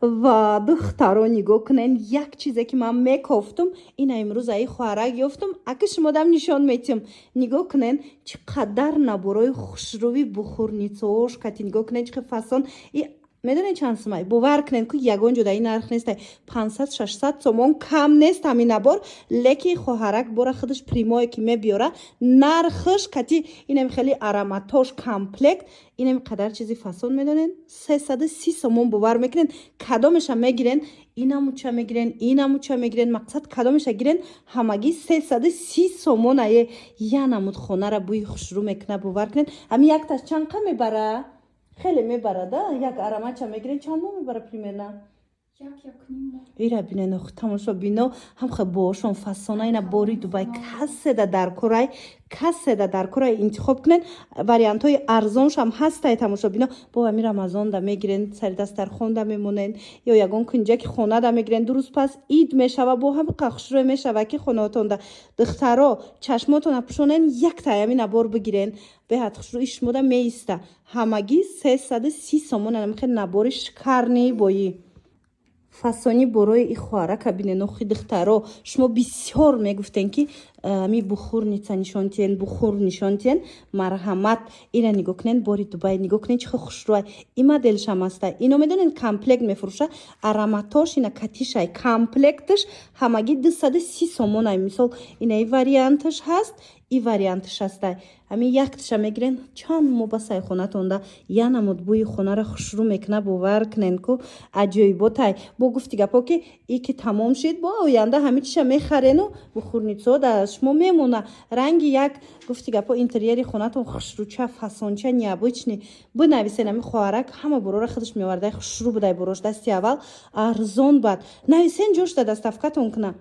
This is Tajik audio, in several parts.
Ва духтаро, нигоҳ кунен, як чизе ки ман мекофтум, ина имрӯз аи хоҳарак ёфтум, аки шумодам нишон метиҳам. Нигоҳ кунен, чӣ қадар наборои хушрӯи бухурницаош кати. Нигоҳ кунен, чӣ қадр фасон. И медонед чанд сумай? Бовар кунед, ку ягон ҷо дар ин нарх нестай. 500-600 сомон кам нест ҳамин набор. Лекин хоҳарак бора худаш прямой ки мебиёра, нархш кати инам хеле ароматош комплект, инам қадар чизи фасон, медонед, 330 сомон. Бовар мекунед, кадомеша мегирен, инамуча мегирен, инамуча мегирен, мақсад, кадомеша гирен, ҳамагӣ 330 сомон. Ае я намуд хонара бӯи хушрӯ мекуна. Бовар кунед, ҳамин якташ чанд қа мебара? Хеле мебарада. Як ароматча мегирен, чанд моҳ мебара примерно? Як, 1,5 моҳ. Ира бинен, ох, тамошобино, ҳам хе бошон фасона. Ина бори Дубай каседа дар корай, каседа дар корай, интихоб кунен. Вариантҳои арзоншам ҳастай, тамошобино. Бо ҳами Рамазонда мегирен, сари дастархонда мемонен ё ягон кунҷаки хонада мегирен. 2 рӯз пас ид мешава, бо ҳами хушрӯй мешава, ки хонаотонда. Духтаро, чашмотона пӯшонен, якта ҳами набор бигирен, беҳад хушрӯи шумода меиста. Ҳамагӣ 330 сомон. Анамихе набори шикарный боӣ фасонӣ борои и хоҳарака бинен. Охи, духтаро, шумо бисёр мегуфтен, ки ами бухурница нишон тиҳен, бухур нишон тиҳен. Марҳамат, ира нигоҳ кунен, бори Дубай. Нигоҳ кунен, чӣ хел хушрӯай. И моделшам аста. Ино, медонен, комплект мефурӯша, ароматош ина катишай, комплектш ҳамагӣ 230 сомонай. Мисол, инаи варианташ ҳаст, и вариантш ҳастай. Ҳамин якташа мегирен, чанд моҳ ба сайхонатонда я намуд бӯи хонара хушрӯ мекуна. Бовар кунен, ку аҷоиботай. Бо гуфти гапо, ки и ки тамом шид, бо оянда ҳами чиша мехарену бухурницао дар шумо мемона. Ранги як, гуфти гапо, интерьери хонатон хушрӯча, фасонча, необычный. Бинависен, ҳами хоҳарак ҳама борора худаш меовардай. Хушрӯ будай борош, дасти аввал арзон бад. Нависен, ҷошда доставкатон куна.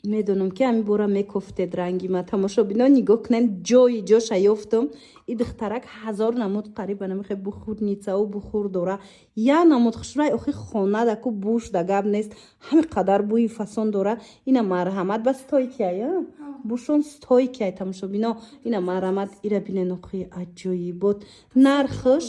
Медонам, ки ҳами бора мекофтед ранги ма, тамошобино. Нигоҳ кунен, ҷои ҷоша ёфтум. И духтарак ҳазор намуд қариба намехе бухурницау бухур дора. Я намуд хушрӯай. Охи, хонада ку буш да гап нест, ҳами қадар бӯи фасон дора. Ина марҳамат, ба стойкий ая, бушон стойкий ай, тамошобино. Ина марҳамат, ира бинен. Охи, аҷоибот. Нархш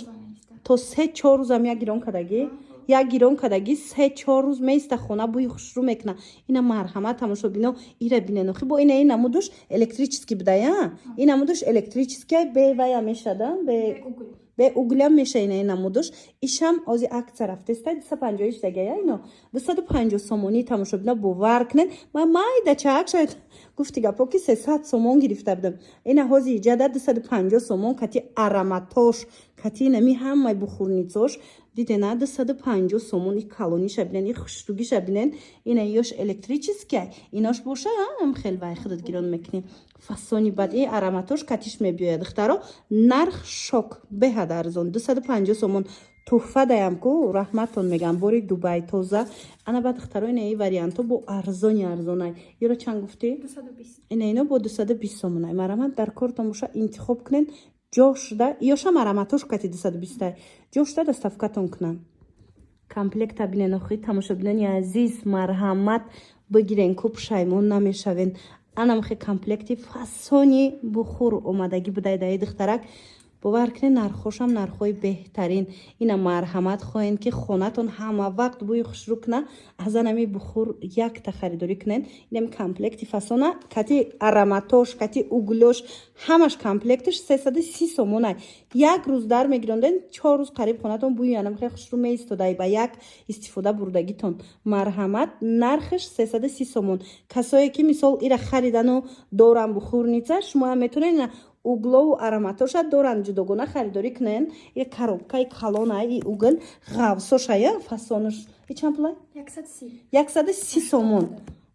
то 3-4 рӯзам як гирон кардагӣ, як гирон кардагӣ, 3-4 рӯз меиста, хона бӯи хушрӯ мекуна. Ина марҳамат, тамошобино, ира бинен. Охи, бо ина ин намудуш электрический будая, ин намудуш электрический, бевая мешада, бе угля меша. Ина ин намудуш, ишам ози акция рафтеста, 250 дагая, ино 250 сомонӣ. Тамошобино, бовар кунед, ма майда чаак шояд, гуфти гапо, ки 300 сомон гирифта будам. Ина ҳози иҷада 250 сомон, кати ароматош, кати инами ҳамаи бухурницош. Дидена, 250 сомон. И калониша бинен, и хушругиша бинен. Ина ёш электрический, инош боша ам хел вай худат гирон мекунӣ. Фасони бад, и ароматош катиш мебиёяд. Духтаро, нарх шок, беҳад арзон, 250 сомон. Туҳфа даям ку, раҳматтон мегам. Бори Дубай тоза. Ана ба духтаро, ина и варианто бо арзони арзонай. Ёро чанд гуфтӣ? Ина ино бо 220 сомонай. Марҳамат, дар кортон боша, интихоб кунен. Ҷо шуда, ёшам ароматош кати 220-ай, ҷо шуда доставкатон кунам. Комплекта бинен. Охи, тамошобинони азиз, марҳамат, бигирен, ку пушаймон намешавен. Анамхе комплекти фасони бухур омадагӣ будай даи духтарак. Бовар кунед, нархошам нархҳои беҳтарин. Ина марҳамат, хоҳем, ки хонатон ҳама вақт бӯи хушрӯ куна, аз анами бухур якта харидорӣ кунед. Инами комплекти фасона, кати ароматош, кати углёш, ҳамаш комплектш 330 сомонай. Як рӯз дар мегиронден, 4 рӯз қариб хонатон бӯи анамхе хушрӯ меистодай ба як истифода бурдагитон. Марҳамат, нархш 330 сомон. Касое ки, мисол, ира харидану доран бухурница, шумоам метавонед углову ароматоша доранд, ҷудогона харидорӣ кунен. И коробкаи калона, и угл ғавсошая, фасонаш. И чанд пула? 130 сомон,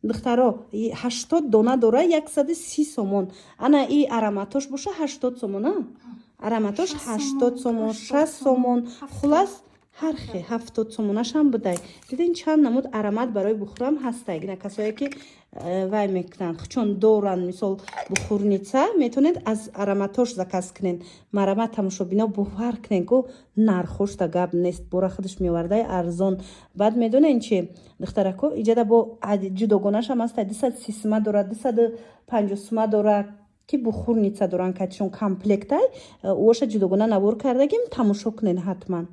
духтаро. 80 дона дора, 130 сомон. Ана и ароматош боша 80 сомон, а ароматош 80 сомон, 60 сомон, хулас, ҳар хе 70 сомонашам будай. Дидин, чанд намуд аромат барои бухурам ҳастай. Ина касое ки вай мекунанд, чун доранд, мисол, бухурница, метавонед аз ароматош заказ кунед. Марҳамат, тамошобино, бовар кунед, ку нархошта гап нест, бора худаш меовардай арзон. Баъд медонед чи, духтарако, иҷада бо ҷудогонашам ҳастай, 230 сума дорад, 250 сума дорад, ки бухурница доранд, катишон комплектай. Оша ҷудогона навор кардагим, тамошо кунед ҳатман.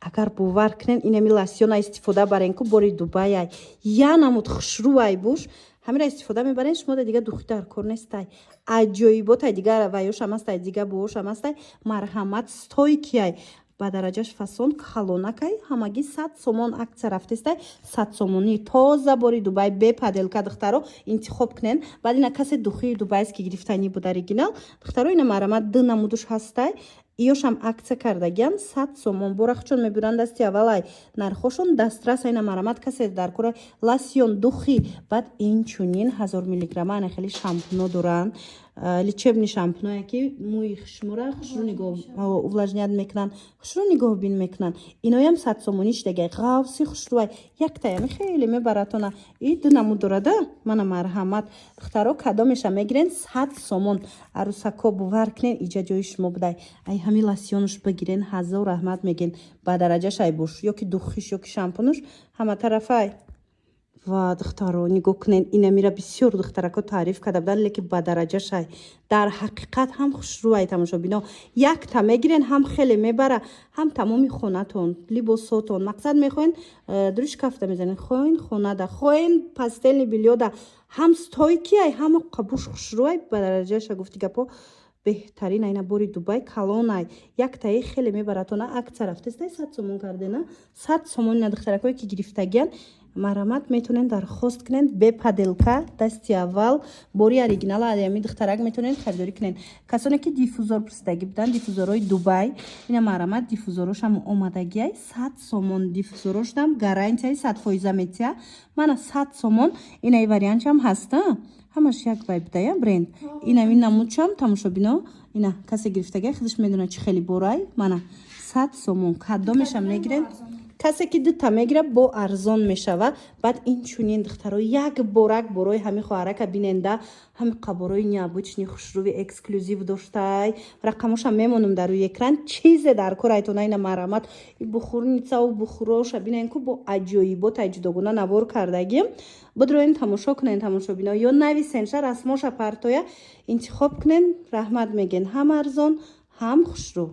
Агар бовар кунен, инами лосьона истифода барен, ку бори Дубайай, я намуд хушрӯай буш. Ҳамира истифода мебарен, шумо да дига духи дар кор нестай. Аҷоиботай, дига ваёшам ҳастай, дига буошам ҳастай. Марҳамат, стойкий ай, ба дараҷаш фасон, калонакай. Ҳамагӣ 100 сомон, акция рафтестай, 100 сомонӣ, тоза бори Дубай, бе подделка. Духтаро, интихоб кунен. Баъд ина касе духии дубайский гирифтанӣ буд, оригинал, духтаро, ина марҳамат, ду намудуш ҳастай. Иёшам акция кардагиам, 100 сомон. Борахчон мебуранд дасти аввалай, нархошон дастрас. Ина марҳамат, касе дар кора лосьон, духи. Баъд инчунин 1000 миллиграмма ана хеле шампуно доранд, лечебный шампуное, ки мӯи шуморо хушрӯ нигоҳ увлажнять мекунанд, хушрӯ нигоҳбин мекунанд. Иноям 100 сомонӣ шидагай, ғавси хушрӯай, яктаями хеле мебаратона. И ду намуд дорада. Мана марҳамат, духтаро, кадомеша мегирен? 100 сомон. Арӯсако, бовар кунен, иҷа ҷои шумо будай. Ай ҳами лосьонуш бигирен, ҳазор раҳмат мегин. Ба дараҷаш ай бош, ё ки духиш, ё ки шампунуш, ҳама тарафай. Ва духтаро, нигоҳ кунен, инамира бисёр духтарако таъриф карда буданд, лекин ба дараҷашай дар ҳақиқат ҳам хушрӯай. Тамошобино, якта мегирен, ҳам хеле мебара, ҳам тамоми хонатон, либосотон. Мақсад, мехоҳен дури шкафта мезанен, хоҳен хонада, хоҳен постельный бельё да, ҳам стойкий ай, ҳам қабуш хушрӯай, ба дараҷаша. Гуфти гапо, беҳтарин. Айна бори Дубай, калонай, яктаи хеле мебаратона. Акция рафтестай, 100 сомон кардена, 100 сомон. Ина духтаракое ки гирифтагиян, марҳамат, метавонед дархост кунед, бе подделка, дасти аввал, бори оригинала ами духтарак метавонед харидорӣ кунед. Касоне ки диффузор пурсидагӣ буданд, диффузорҳои Дубай, ина марҳамат, диффузорошам омадагиай, 100 сомон. Диффузорошам гарантияи 100 фоиза метия. Мана, 100 сомон. Инаи вариантшам ҳаста, ҳамаш як вай будая, бренд. Инами намудшам, тамошобино, ина касе гирифтагиай, худаш медонад, чӣ хеле борай. Мана, 100 сомон. Кадомешам мегиред? Касе ки дута мегирад, бо арзон мешавад. Баъд инчунин, духтаро, як борак борои ҳами хоҳарака биненда, ҳами қаборои необычный, хушрӯви, эксклюзив доштай. Рақамошам мемонам дар рӯи экран. Чизе дар кор айтона, ина марҳамат, бухурницау бухуроша бинен, ку бо аҷоибот ҷудогона навор кардагим. Бидроен, тамошо кунен, тамошобино, ё нависенша, расмоша партоя, интихоб кунен, раҳмат мегӯен. Ҳам арзон, ҳам хушрӯ.